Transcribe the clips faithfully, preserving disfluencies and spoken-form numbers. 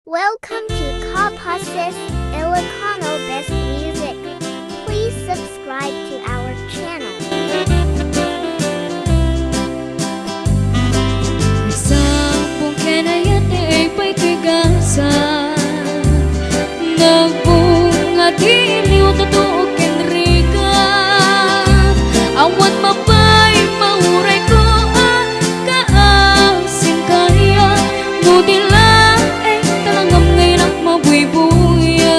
Welcome to Kapases Ilocano Best Music. Please subscribe to our channel. Sapong ken ayat ti ay pay ti gasa. Nagbunga ti iliw, tatuok ken rigat. Awan mapay maurayko a kaasing kaniak. No di laeng talangam nga inak mabuybuya.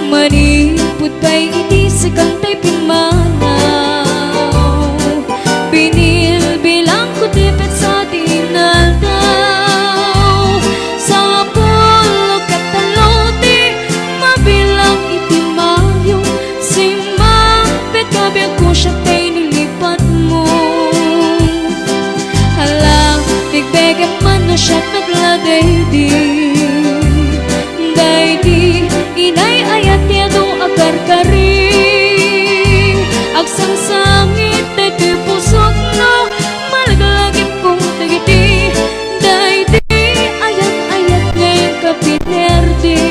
Manipud pay iti sikan tay pimmanaw, binilbilangko ti petsa ti inaldaw. Sapul ket tallo ti mabilang iti mayo, simmangpet ka biagko, siak tay nilipatmo. Ala, bigbegem man no siak met la daydi. Daydi inay ayat ti adu a karkari. Agsangsangit daytoy pusok no malaglagipko dagiti daydi ayat-ayat nga inka pinerdi.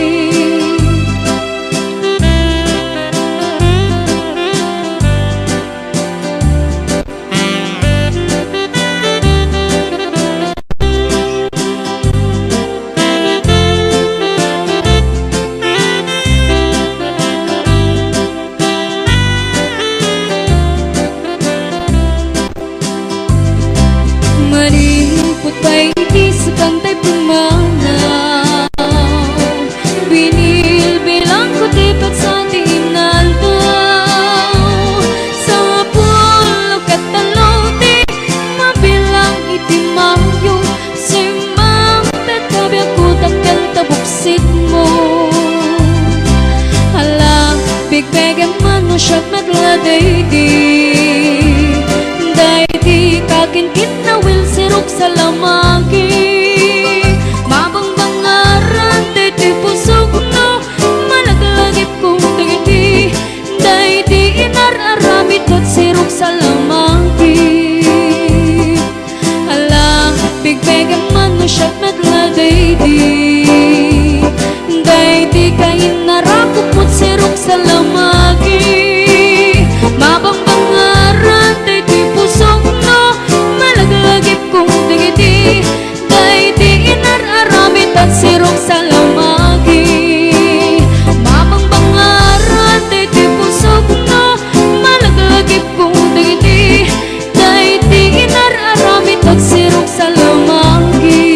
Manipud pay iti sikan tay pimmanaw, binilbilangko ti petsa ti inaldaw. Sapul ket tallo ti mabilang iti mayo, simmangpet ka biagko, dakkel ta buksikmo. Ala, bigbegem man no siak met la daydi. Daydi kakinkinawil, sirok salamagi. Mabangbangaran daytoy pusok no malaglagipko dagiti daydi inar-aramid ket sirok salamagi. Ala, bigbegem man no siak met la daydi. Daydi kainnarakok met sirok salamagi. Mabangbangaran daytoy pusok no malaglagipko dagiti daydi inar-aramid ket sirok salamagi. Mabangbangaran daytoy pusok no malaglagipko dagiti daydi inar-aramid ket sirok salamagi.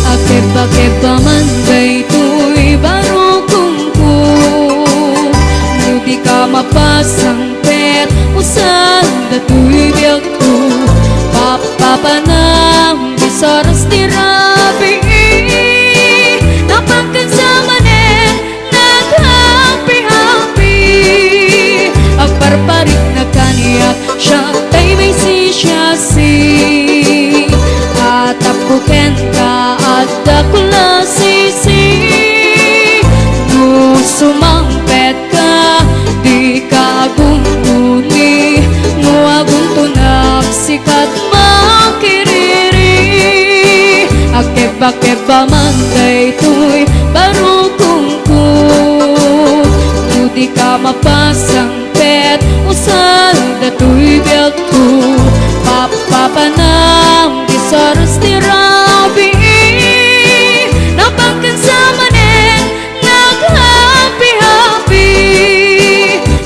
Agkebba-kebba man daytoy barukongko. No dika mapasangpet, usan datoy biagko. Papapanam ti saras ti rabii. Napan ken sa manen, naghapi-hapi. Agparparikna kaniak, siak tay maisisiasing. Atapko kenka, adda ko la sisi. No sumangpetka, dika aguntoni. No aguntonak, sikat makiriri. Agkebba-kebba man daytoy barukongko. No dika mapasang pet, usal datoy biagko. Papapanam ti saras ti rabii. Napan ken sa manen, naghapi-hapi.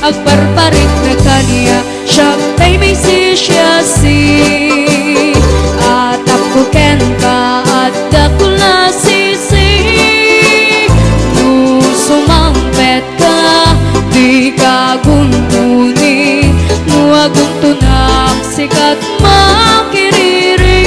Agparparikna kaniak, siak tay maisisiasing. Atapko kenka, adda ko la sisi. No sumangpet ka, dika aguntoni. No aguntonak, sikat makiriri.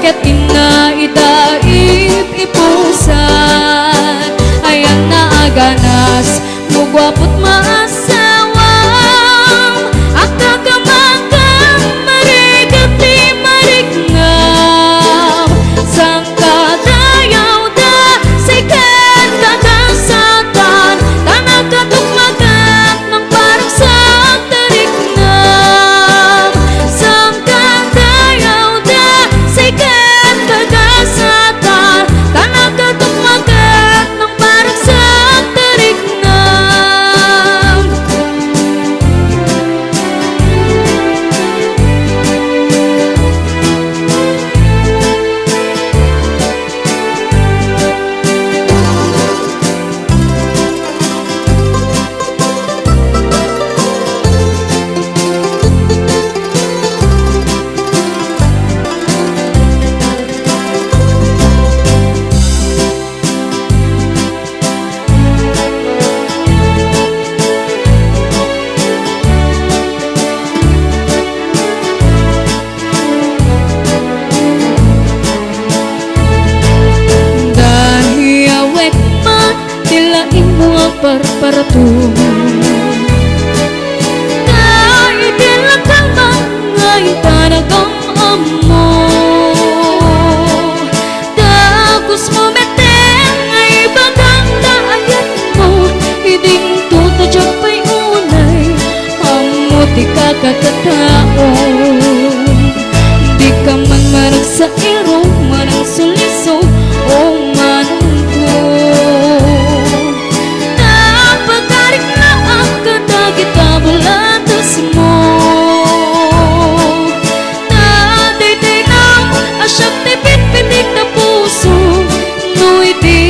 Inna ida ip-ipusan, ayanna a ganas, no guapot maasawam, agkakamakan, marigat ti mariknam, sangkadayawda, saikan kagasatan, ta nakatukmakan, nang parang sa tariknam, sangkadayawda, saikan kagasatan, ta nakatukmakan, nang parang sa tariknam. Dahiaw met ti laingmo a parparto. Ta idi lakal man nga intanagam ammo, dagus mo met nga ibagam ta ayatmo, idinto ta diak pay unay ammo ti kakatataom. Dika man managsairo, manangsuliso, o manongko. Ta pagariganak kadagita bulatesmo. Ta daydiay a siak ti pitpitik ta puso, no idi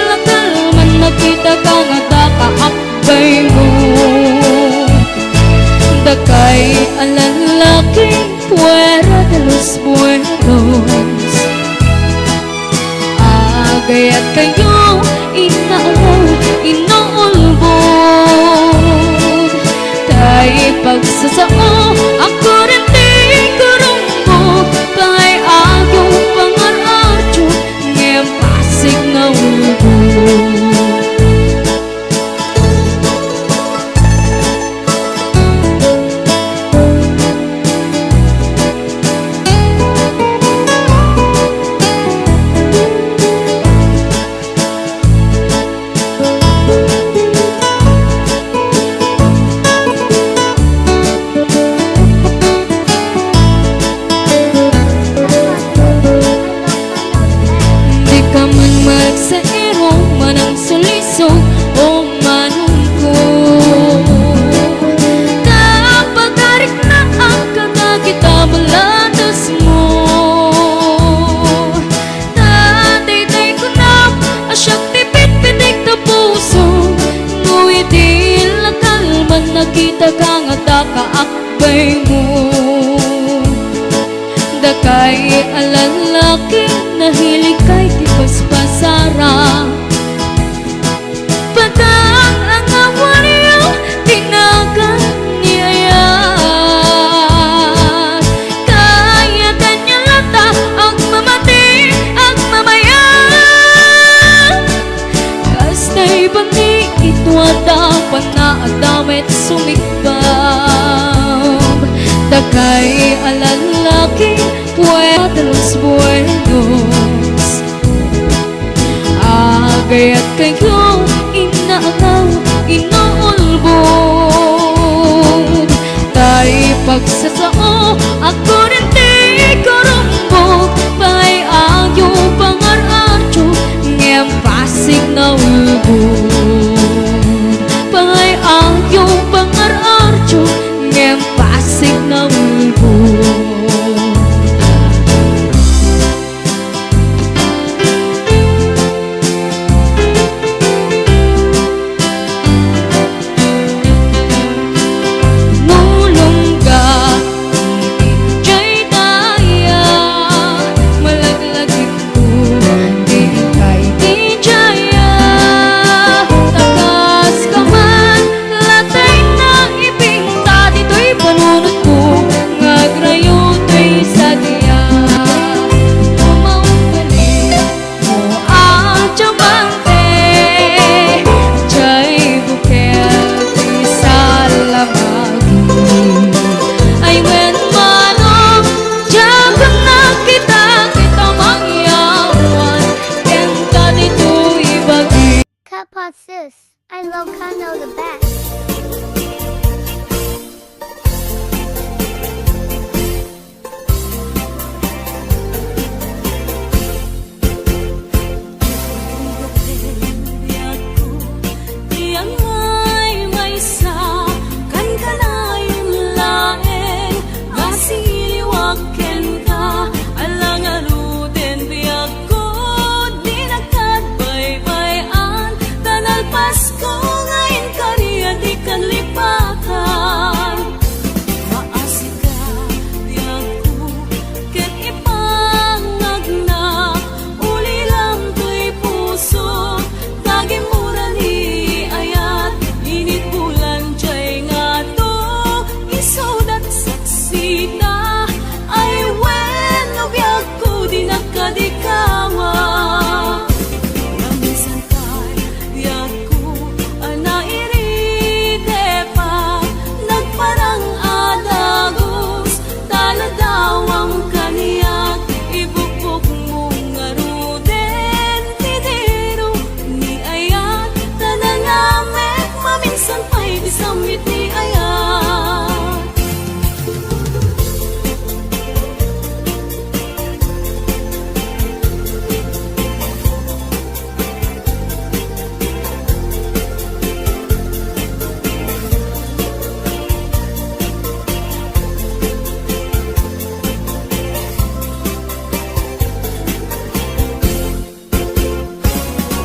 lakal man nakitaka nga dakaak baymo. Dakay a lallaki fuera de los buenos. Agayat kayo, inaaraw, inuulbod. Tay pagsasao, ako rin ti kurungbo. Pay ayo pangar-ayo, ngem pasig nga ulbod. Dika man magsairo, manangsuliso, o manungko. Ta pagariganak kadagita bulatesmo. Ta daydiay kunam a siak ti pitpitik ta puso, no idi lakal man nakitaka nga dakaak baymo. Dakay a lallaki, nahiligkay ti paspasara. Padang a ngawanyo ti nagan ni ayat. Kayatanyo latta agmamati, agmamayat. Kastay bani ito a dapat na adamet sumikbab. Dakay a lallaki, puerta de los buenos. Agayat kayo, inaangaw, inuulbod. Tay pagsasao, ako rin ti kurungbo. Pay ayo pangar-ayo, ngem pasig nga ulbod. Pay ayo pangar-ayo, ngem pasig nga ulbod. Nulongga iti jay daya, malaglagipko ti inkay ti jaya. Ilocano the best. Ti angay maysa, kankanayon laeng, asiliwak kenka, ala ngaruden biagko, dinak baybay-an, ta nalpasko nga inkari a dikan lipatan. Maasika, biagko, ket ipangagna, ulilam toy puso, ta gimmura ni ayat, init bulan jay ngato, isudat saksita, ay wenno biagko, dinak kadikawa. Namisan pay biagko a nairitepa, nagparang a dagus, ta ladawam kaniak, ibukbokmo ngaruden ti diro ni ayat, ta nanamek maminsan pay ti sammit ni ayat.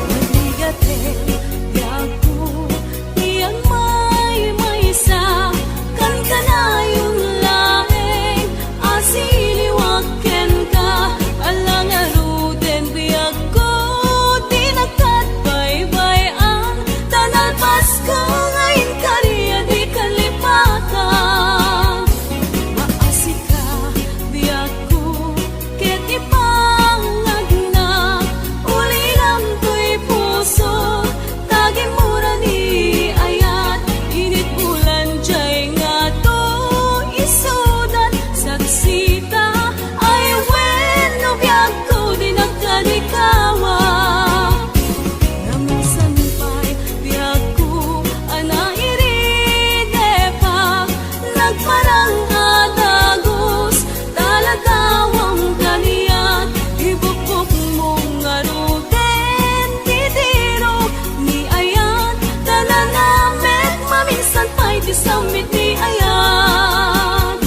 Nagligate, biagko, ti angmaymaysa, kankanayon laeng, asiliwak kenka, ala ngaruden biagko, dinak baybay-an, ta nalpasko nga inkari a dikan lipatan. Maasika, biagko, ket ipangagna, ulilam toy puso, ta gimmura ni ayat, init bulan jay ngato, isudat saksita, ay wenno biagko, dinak kadikawa. Namisan pay biagko a nairitepa, nagparang a dagus, ta ladawam kaniak, ibukbokmo ngaruden ti diro ni ayat, ta nanamek maminsan pay ti sammit ni ayat.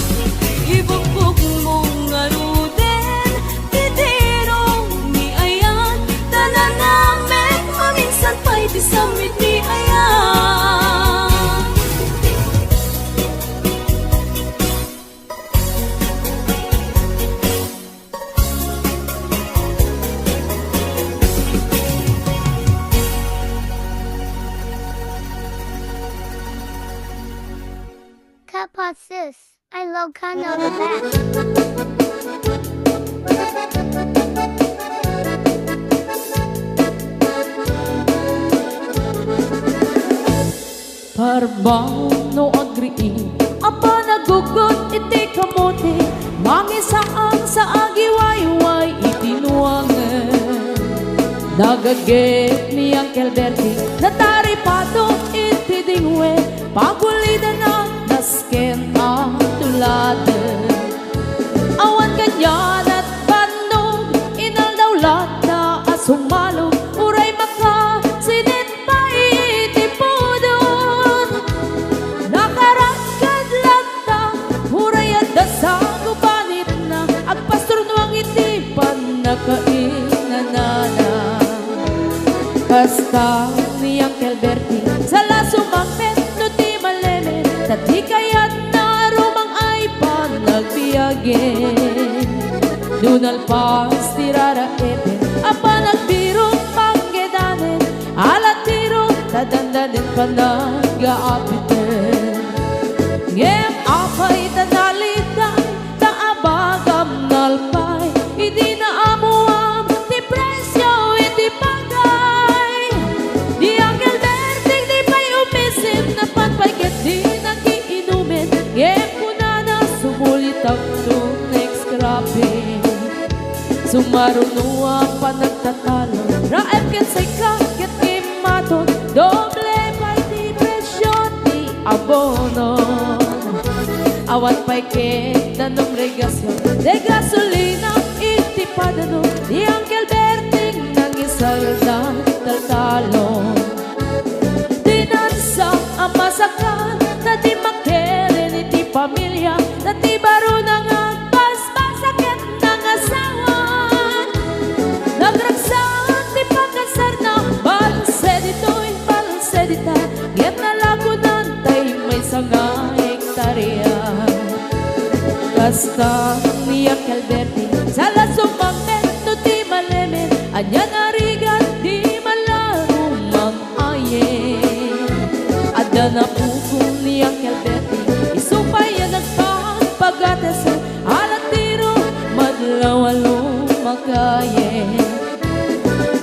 Ibukbokmo ngaruden ti diro ni ayat, ta nanamek maminsan pay ti sammit ni ayat. Cut Pot Sis. Ilocano the best. Parman no agriing a panaggugot iti kamote, mangisaan sa agiwayway iti nuangen. Nagaget ni Uncle Bertie, nataripado iti dingwe, pagulidana nasken a tuladen. Awan kanian a bannog, inaldaw latta a sumalog, uray makasinit pay iti pudot. Nakarakkad latta, uray adda sango banitna, agpasturnuang iti pannakainanana. Kasta ni Uncle Bertie, sala sumangpet no ti malemed, ta di kayatna a rumang-ay panagbiagen. No nalpas ti raraepen a panagbirok panggedanen, ala ti ro, ta dandanen panagaapiten. Ngem apay ta naliday, ta abagam nalpay, idi naamuam ti presio iti bagay. Ni Uncle Berting di pay umisim, napan pay ket di nakiinumen, ngem kunana, sumulitakto next cropping. Sumaruno a panagtatalo, raep ket sika ket immaton, doble pay abono. Awan pay ket danum regasyon, de gasolina iti padano. Ni Uncle Berting nangisalda taltalon. Dinansa a masakkan, ta di makilen iti pamilia, ta ti barona nga agbasbasa ket nangasawa. Nagragsak ti pakasarna, balse ditoy, balse dita, ngem nalagunan tay maysa nga hektaria. Kasta ni Uncle Berting, sala sumangpet no ti malemed, ania narigat ti malago mang-ayeg. Adda napukaw ni Uncle Berting, isu pay a nagpapagatas, alas tiro madlaw a lumakayeg.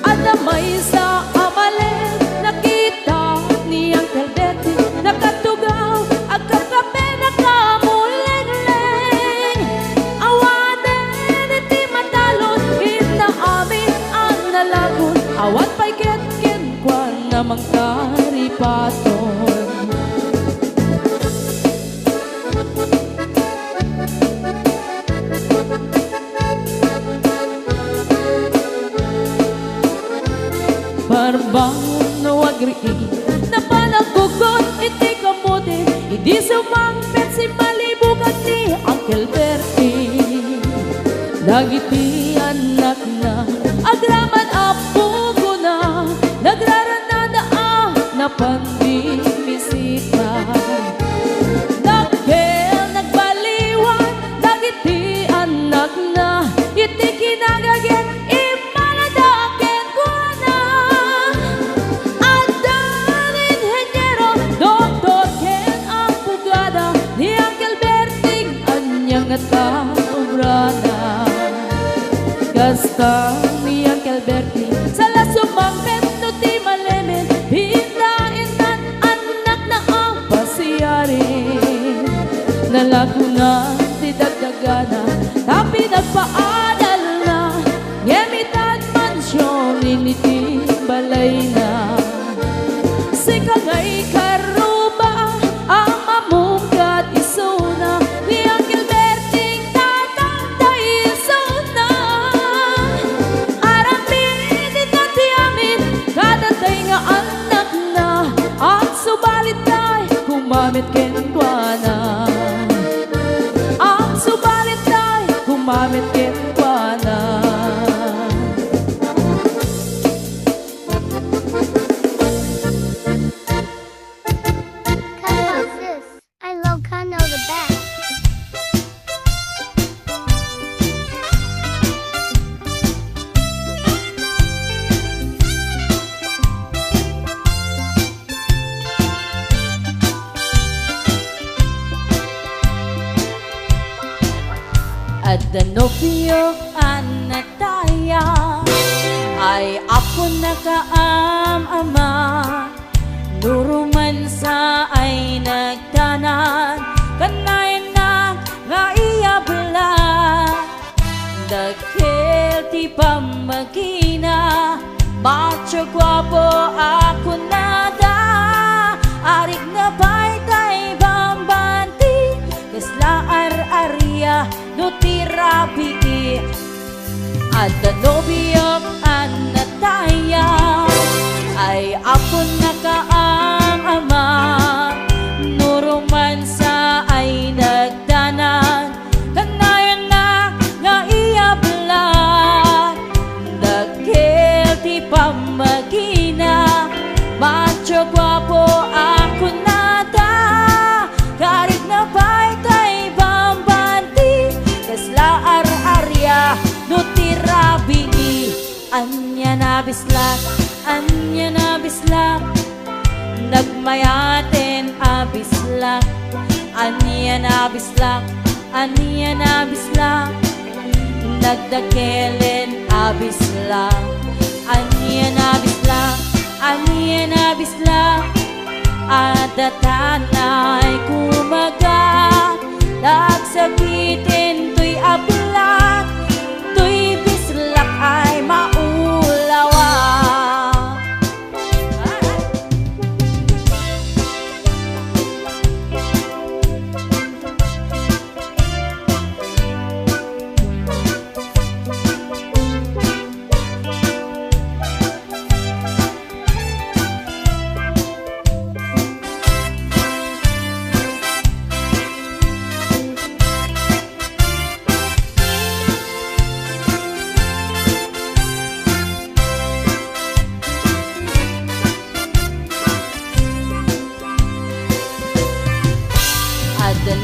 Adda maysa a malemed, nakita ni Uncle Berting, nakatugaw, agkakape, nakamulengleng. Awanen iti matalon, inna amin a nalagon, awan pay ket kenkuana mangkaripaton. Parbangon no agriing, napan aggugot iti kamote, idi sumangpet, simmalibugan ni Uncle Berting. Dagiti annakna, agraman a pugona, nagrarannada a napan bimisita. Dakkel nagbaliwan dagiti annakna, iti kinagaget immalada kenkuana. Adda nga inheniero, doktor ken abogada, ni Uncle Berting ania ngata obrana. Kasta ni Uncle Berting, sala sumangpet no ti malemed, pinta intan annakna a pasiaren. Nalagunan ti dagdagana, ta pinagpaadalna, ngem itan mansion iti balayna. Sika nga ikaruba a mamungkat isuna, ni Uncle Berting tatangtay isuna. Aramid ita ti amin, kadatay nga annakna, agsubalit tay kumamet kenkuana. Agsubalit tay kumamet kenkuana. Come on, sis. I love Kano the best. Adda nobiok a natayag, ay aponna kaam-ama. Nuruman sa ay nagdanag, kanayon nga iyabla. Dakkel ti pammagina, macho guapo a kunada. Arigna pay tay bambanti, kasla ar-aria no ti rabii. Adda nobiok a natayag, ay aponna kaam-ama. Nuruman sa ay nagdanag, kanayon nga iyabla. Dakkel ti pammagina, macho guapo a kunada. Karigna pay tay bambanti, kasla ar-aria no ti rabii. Ania nabislak, ania nabislak, nagmayaten a bislak. Ania nabislak, ania nabislak, nagdakkelen a bislak. Ania nabislak, ania nabislak, adda tanay kumaga. Nagsakiten toy a bislak, toy bislak ay maulawa.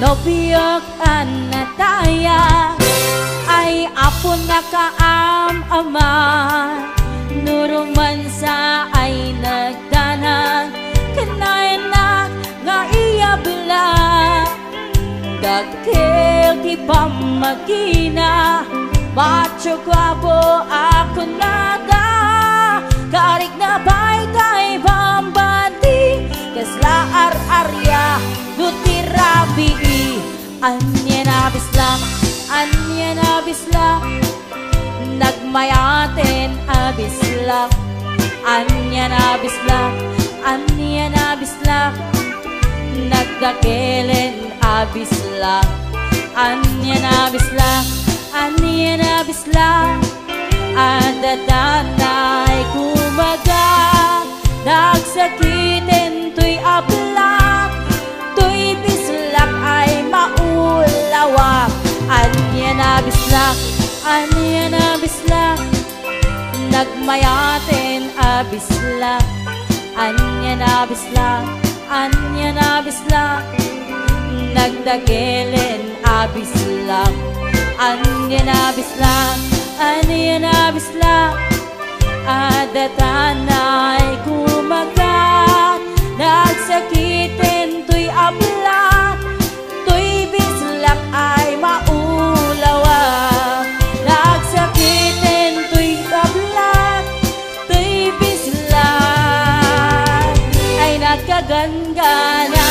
Nobiok a nataya ay apo nakaam-ama, no romansa ay nagdanag, kanayanak nga iyabla. Dakkel ti pammagina, macho guapo a kunada. Karikna pay tay bambati, kasla ar-aria no ti rabii. Ania a bislak, ania a bislak, nagmayaten a bislak. Ania a bislak, ania a bislak, nagdakkelen a bislak. Ania a bislak, ania a bislak, adda danay kumaga. Nagsakiten toy ablak, toy bislak ay maulawak. Ania a bislak, ania a bislak, nagmayaten a bislak. Ania a bislak, ania a bislak, nagdakkelen a bislak. Ania a bislak, ania a bislak, adda danay kumaga. Nagsakiten toy ablak, toy bislak ay maulawa. Nagsakiten toy ablak, toy bislak ay nagkagangganas.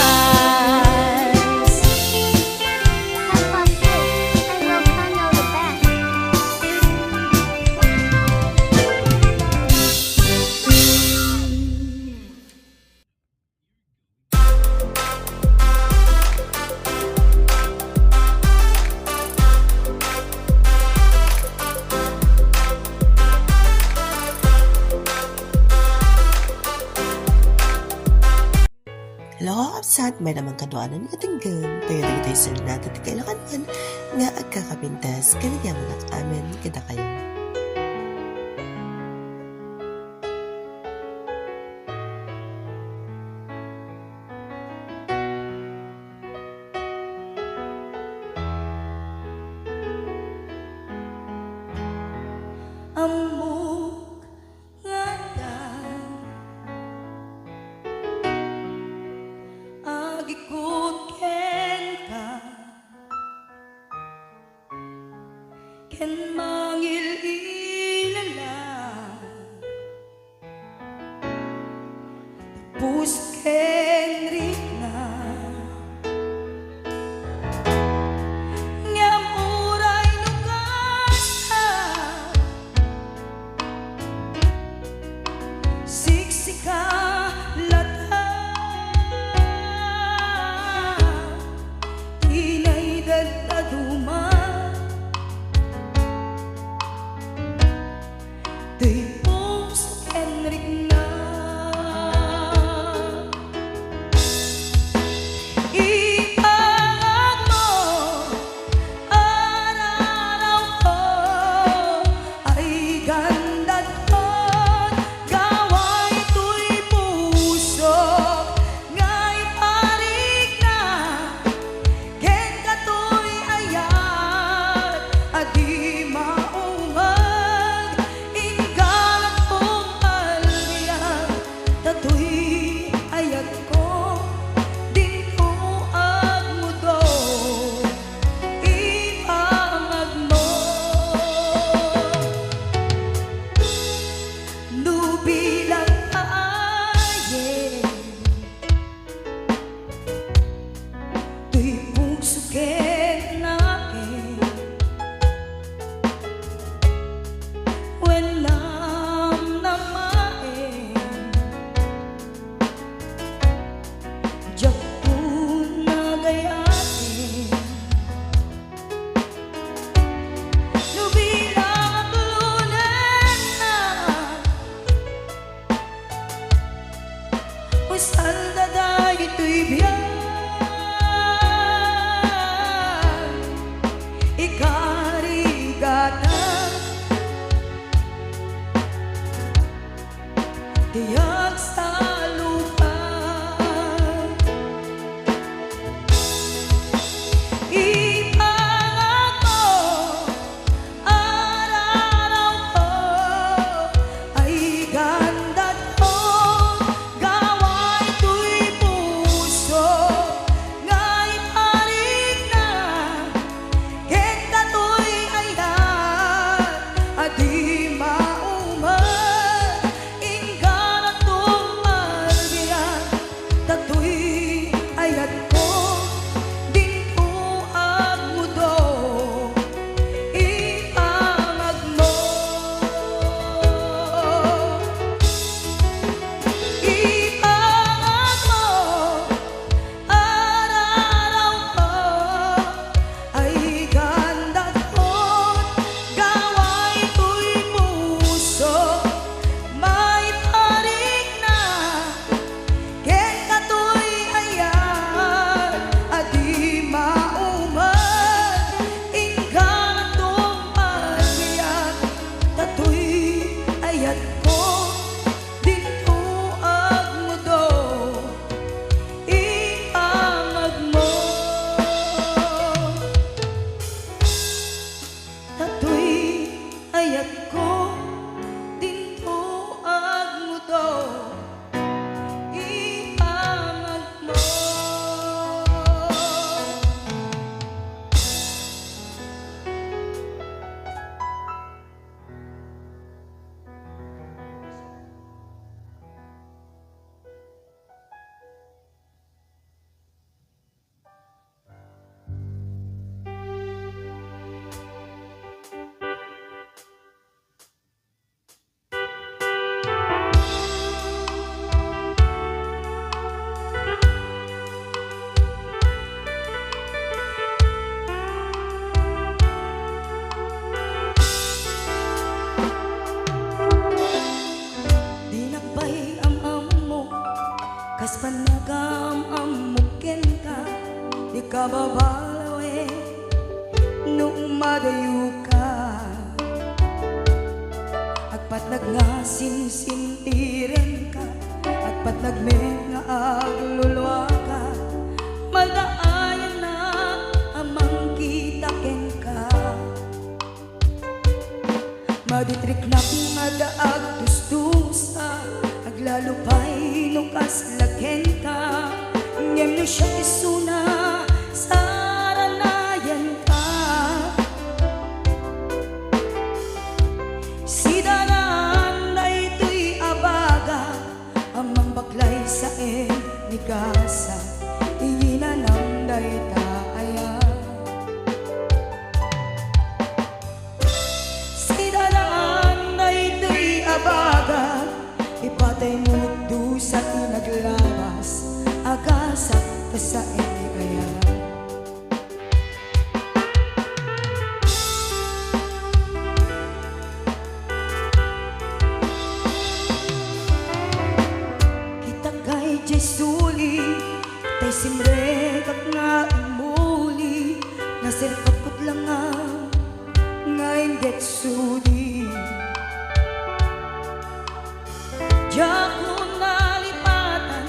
Hello, kabsat, mayat a kaduanan nga denggen. Tayo dagiti serenata ti kailangan nga agkakapintas ken agyamanak amin kadakayo. Ammok nga adda agikut kenka ken mangil-ilala. Pusken rikna. Ngem uray no kasta, siksika latta ti naidad a duma. Ti puso ken rikna. Ipangagmo, ararawko, ay gandaton, gaway toy pusok, nga iparikna. Kenka toy ayat a di maungeg, inggalak pumalian, ta toy ayatko, dinto agmudo, ipangagmo. No bilang ayen, toy puso ken nakem, wen namnamaem, diak pon nagayatem. No bilang aglunenna, usal da daytoy biag, ikarigatan ti agsalukan. Babalawe no umadayoka, agpatnag nga sinsintirenka, agpatnag met nga agluluaka, madaayannak a mangkita kenka. Maditriknak nga adda agtustusa, aglalo pay no kasla kenka. Ngem no siak isuna, saranayanka. Sidadaan daytoy a baga, Ammang baklay saen ni gasa, iyinanam dayta aya. Sidadaan daytoy a baga, ipatay mo dusa ti naglabas, agasat ta saen ni aya. Kita kay Jesuli, tay simrekak nga imuli, naserkak put langa nga inggetsudi. Diak nalipatan,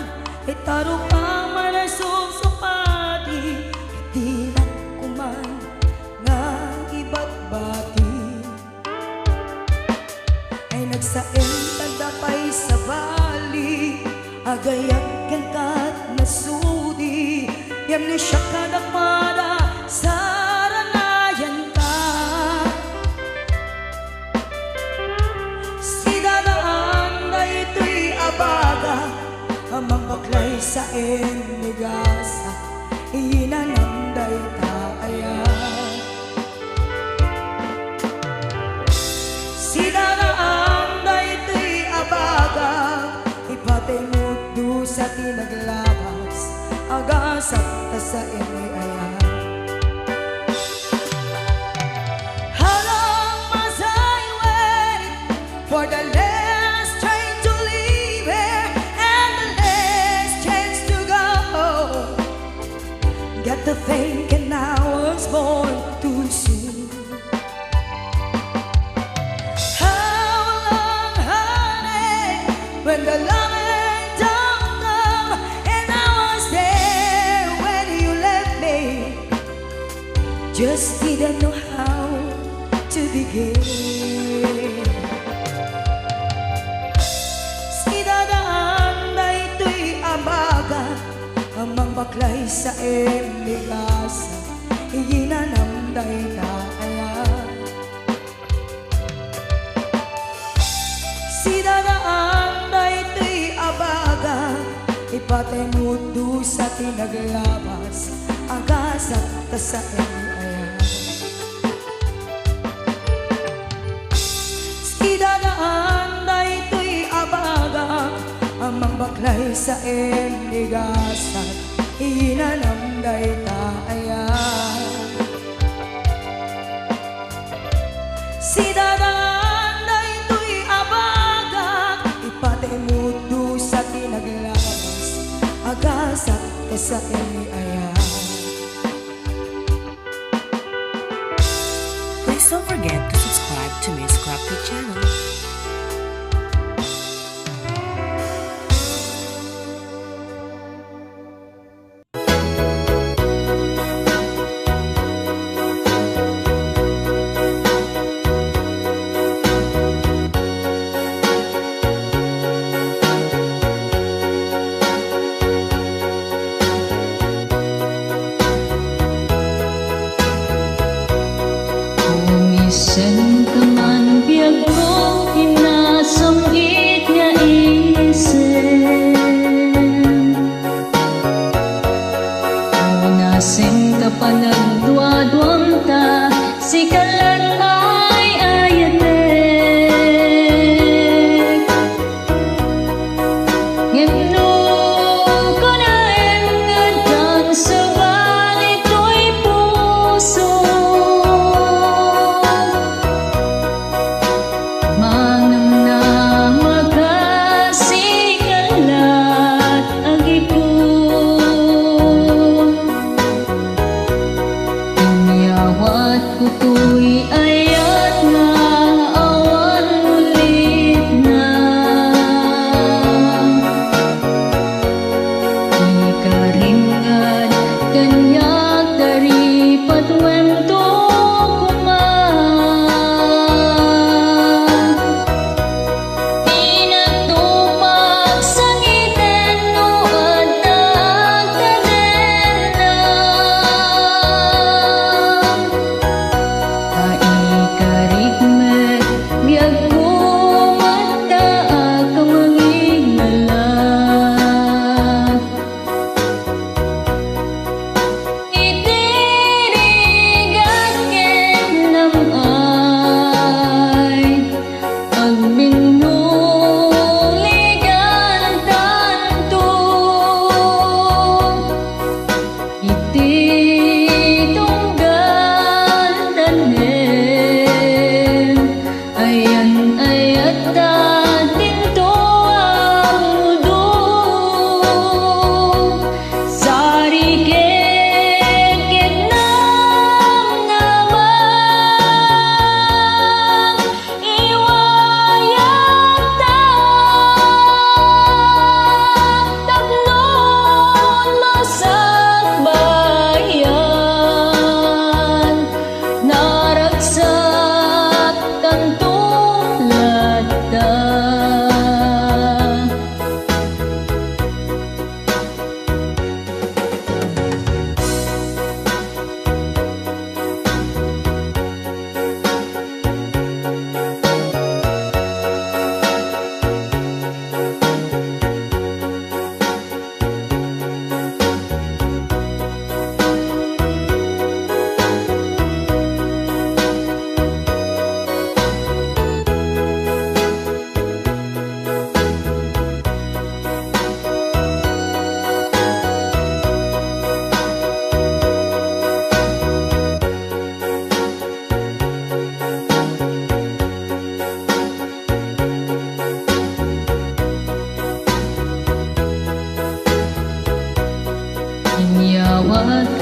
itaro ka man a supsupati, dinak kuman nga ibatbati. Ay nagsaen tanda pay sabali, agayag kenkat nasudi, ngem no siak kadakmada, saranayanka. Sidadaan daytoy a baga, ammang baklay saen ni gasa, iyinanam dayta aya. Sidadaan daytoy a baga, ipatay mo dusa ti naglabas, agasat ta saen ni aya. How long must I wait for the last train to leave here and the last chance to go? Got to thinking I was born too soon. How long, honey, when the loving don't come, and I was there when you left me. Just didn't know how to begin. Sidadaan daytoy a baga, ammang baklay saen ni gasa, iyinanam dayta aya. Sidadaan daytoy a baga, ipatay mo dusa ti naglabas, agasat ta saen ni aya. Sidadaan daytoy a baga, ammang baklay saen ni gasa, iyinanam dayta aya. Sidadaan daytoy a baga, ipatay mo dusa ti naglabas, agasat ta saen ni aya. Please don't forget to subscribe to Miss Crafty channel.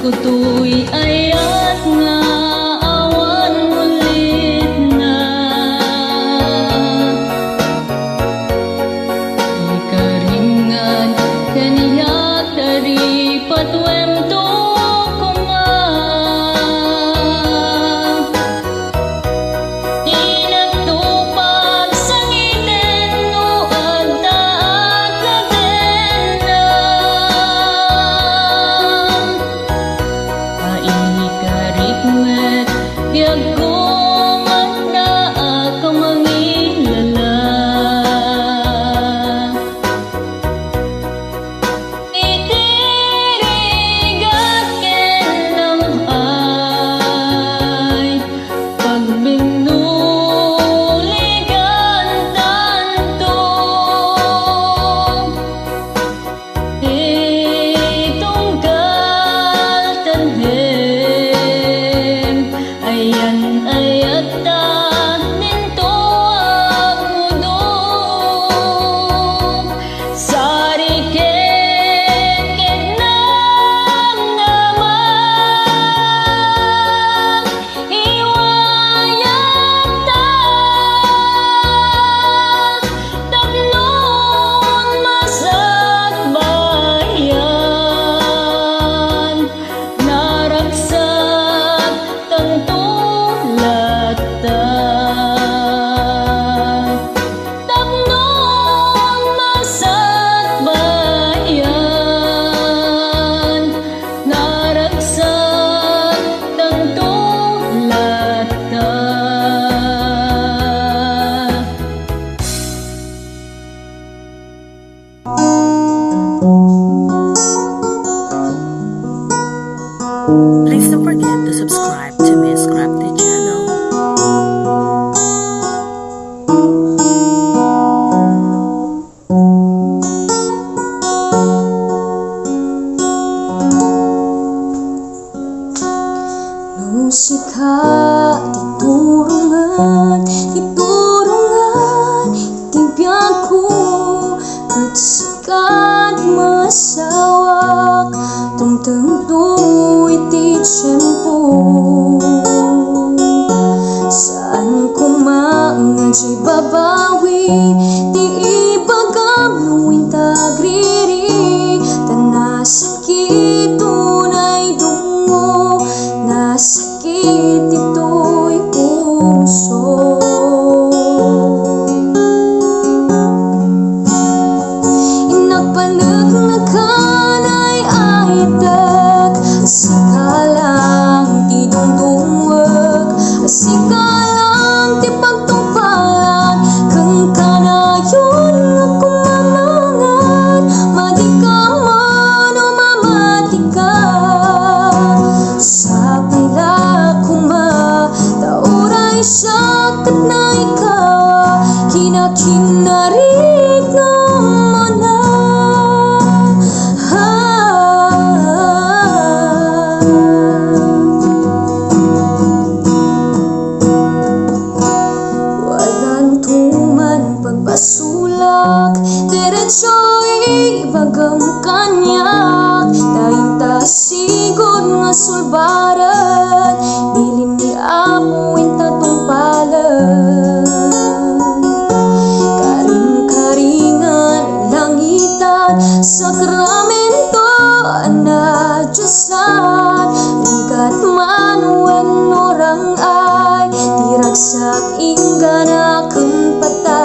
Toy ayat nga awan mulitna. Ikarimngan kaniak ta di patuemto koma. Inagto pagsangiten no adda a kadenam. Aikarik met biagko nga adda a kamangilala. Iti rigat ken am-ay, pagbinuligan tanto. Ti tunggal tanem, ayan-ayatta ninto agmudong. Sari ket namnama, iwayatta tapno masakbayan. Naragsak tanto latta. Tapno masakbayan, naragsak tanto latta. Please don't forget to subscribe to Miss Crafty Channel. No sika ti turongen, ti turongen iti biagko, ket sika ti masawak, tumtengto iti tiempo. Saan koma nga ibabawi ti ibagam no inta agriri, ta nasakit unay dungngo, nasakit ditoy puso. Innak paneknek a nay-aytek, sika lang ti dungdungwek, sika lang ti pagtungpalan, ken kanayon nga kumamangan, madika man o mamatika. Sapay la koma ta uray siak ket nay ka, kinakinariknam na. Wadna tuman pagbasolak, diretso ibagam kaniak, ta inta sigud nga sulbaren, bilin ni Apo inta tungpalen. Karing-karingan, langitan, sakramento a nadiosan, rigat man wenno rang-ay, ti ragsak inggana ken patay.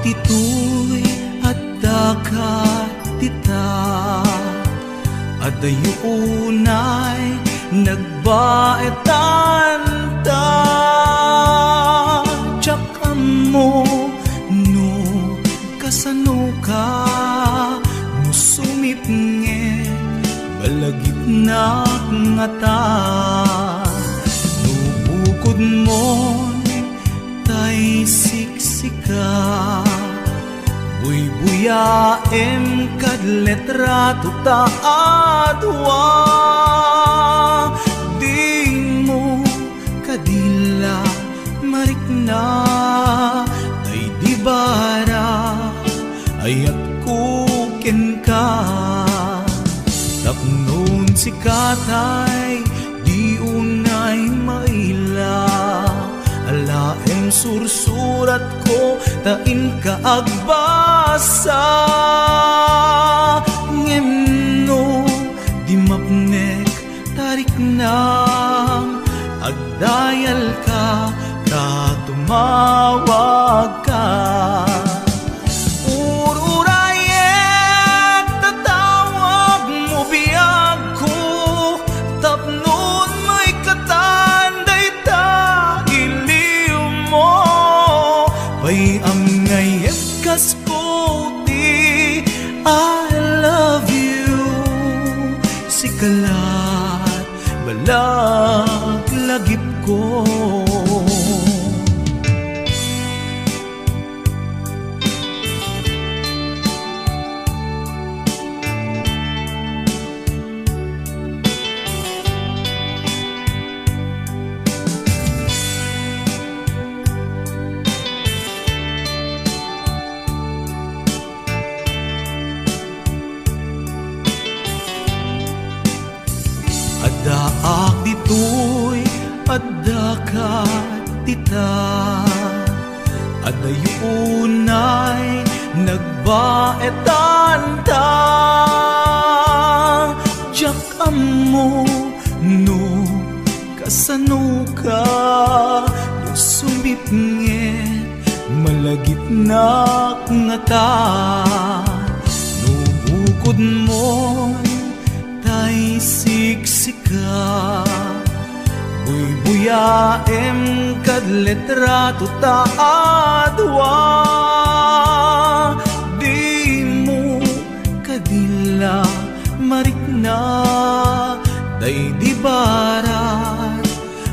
Ditoy adda ka dita, adayo unay nagbaetan ta. Diak ammo no kasano ka, no sumipnget, malagipnak ngata. No bukodmon tay siksika, buybuyaem kad litrato ta a dua. Dimo kadi la marikna, tay di bara ayatko kenka. Tapnon sika tay di unay maila, alaem sursuratko ta inka agbasa. Ngem no di mapnek ta riknam, agdayalka ta tumawagka. Ururayek ta tawagmo biagko, tapnon maikatan dayta iliwmo. Pay-am nga iyat kas kuti, I love you. Sika la malaglagipko. Addaak ditoy, addaka dita. Adayo unay nagbaetan ta. Diak ammo no kasano ka, no sumipnget, malagipnak ngata. No bukodmon tay siksika, buybuyaem kad litrato ta a dua. Dimo kadi la marikna, tay di bara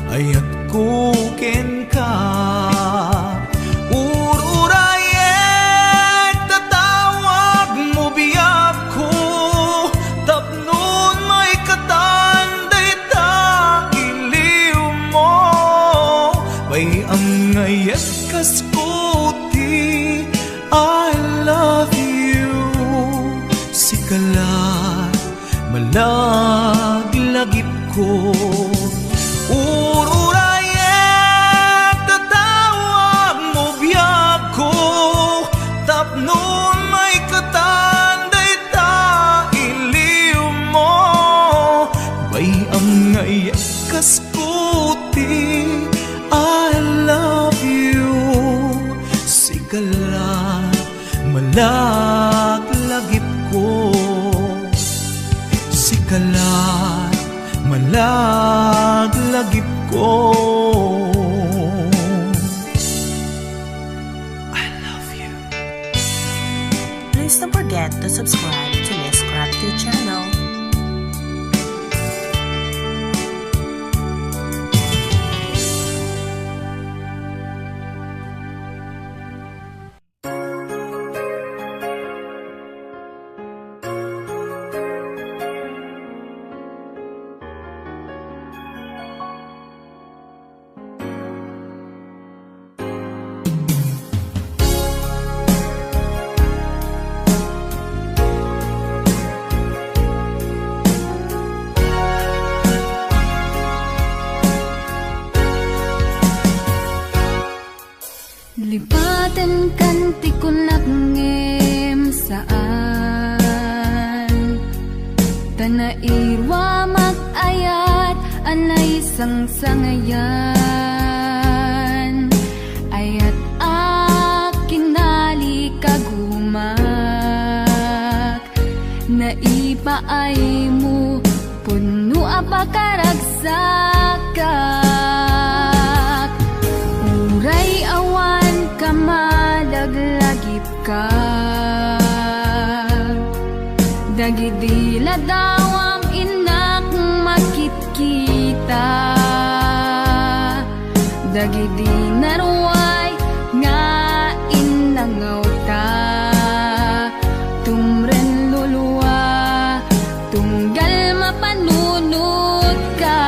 ayatko kenka. Ururayek ta tawagmo biagko, tapnon maikatan dayta iliwmo. Pay-am nga iyat kas kuti, I love you. Sika la malaglagipko. Ururayek ta tawagmo biagko, tapnon maikatan dayta iliwmo. Pay-am nga iyat kas kuti, I love you. Sika la malaglagipko. Sika la malaglagipko. I love you. Please don't forget to subscribe to Miss Crafty channel. Lipatenkan ti kunak ngem saan, ta nairuamak ayat a naisangsangayan. Ayat a kinali Paaymo, pudno a pakaragsakak. Uray awan ka malaglagipka. Dagidi ladawam innak makitkita. Dagidi naruay nga innangawta. Tumren lulua, tunggal mapanunotka.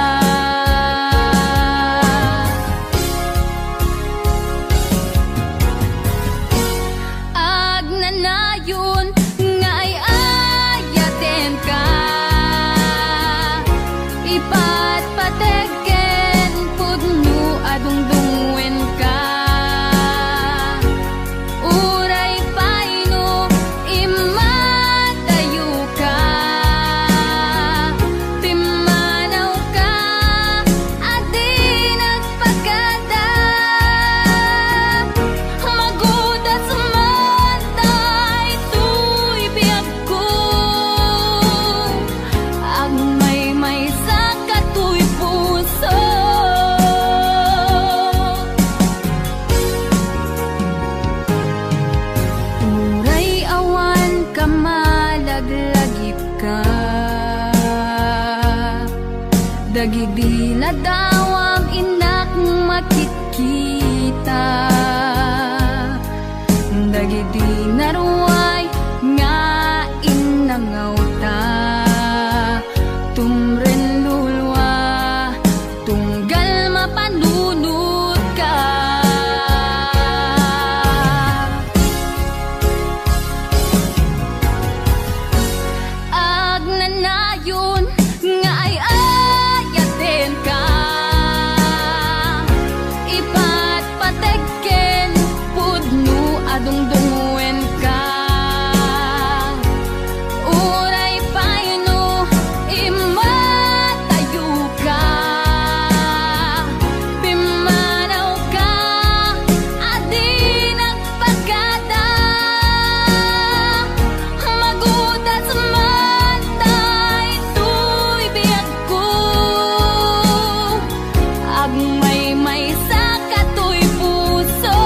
Agnanayon nga ay-ayatenka. Ipatpateg ken pudno a dungdungenka. Uray pay no immadayoka, pimmanawka a di nagpakada. Magudas man daytoy biag ko, agmaymaysa katoy puso. Uray awan ka malaglagipka. Dagidi ladawam innak makitkita. Dagidi naruay nga innangawta. Tumren lulua, tunggal mapanunotka. Agnanayon nga ay-ayatenka. Ipatpateg ken pudno a dungdungenka. Uray pay no immadayoka, pimmanawka a di nagpakada. Magudas man daytoy biag ko, agmaymaysa katoy puso.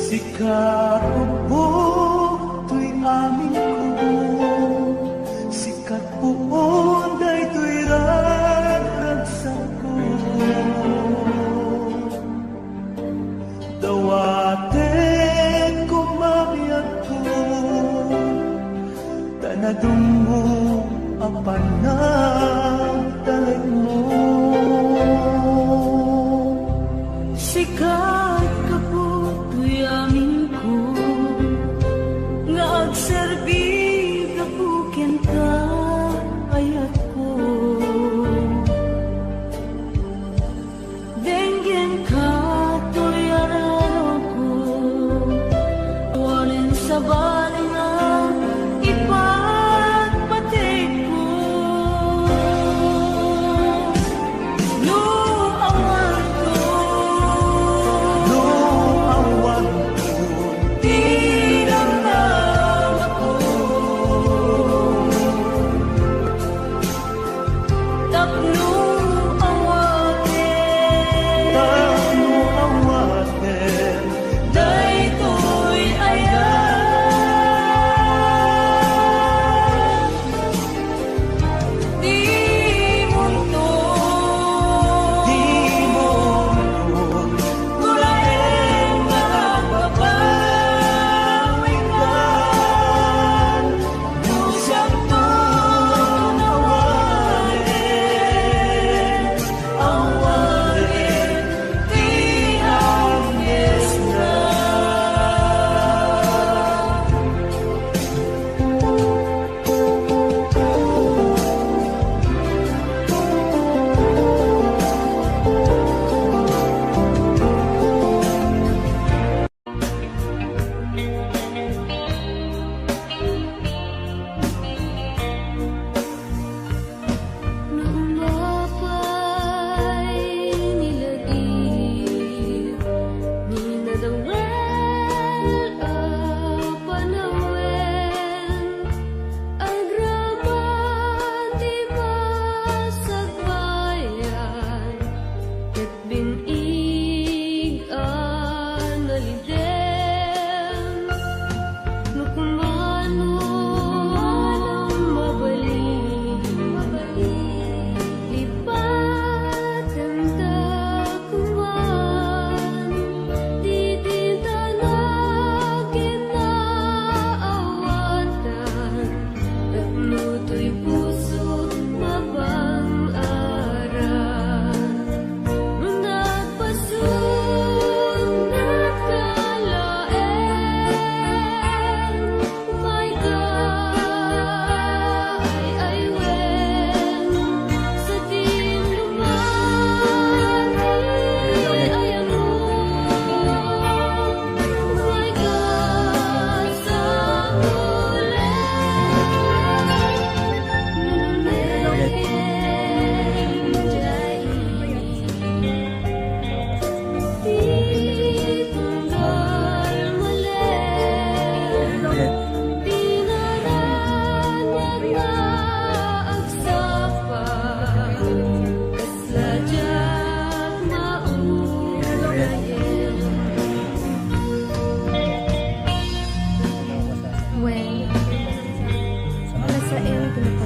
Sika, Apo, toy aminko. Sika, Apo, daytoy ragragsakko. Dawatek koma biagko, ta nadummo a panagtalekmo. Sika,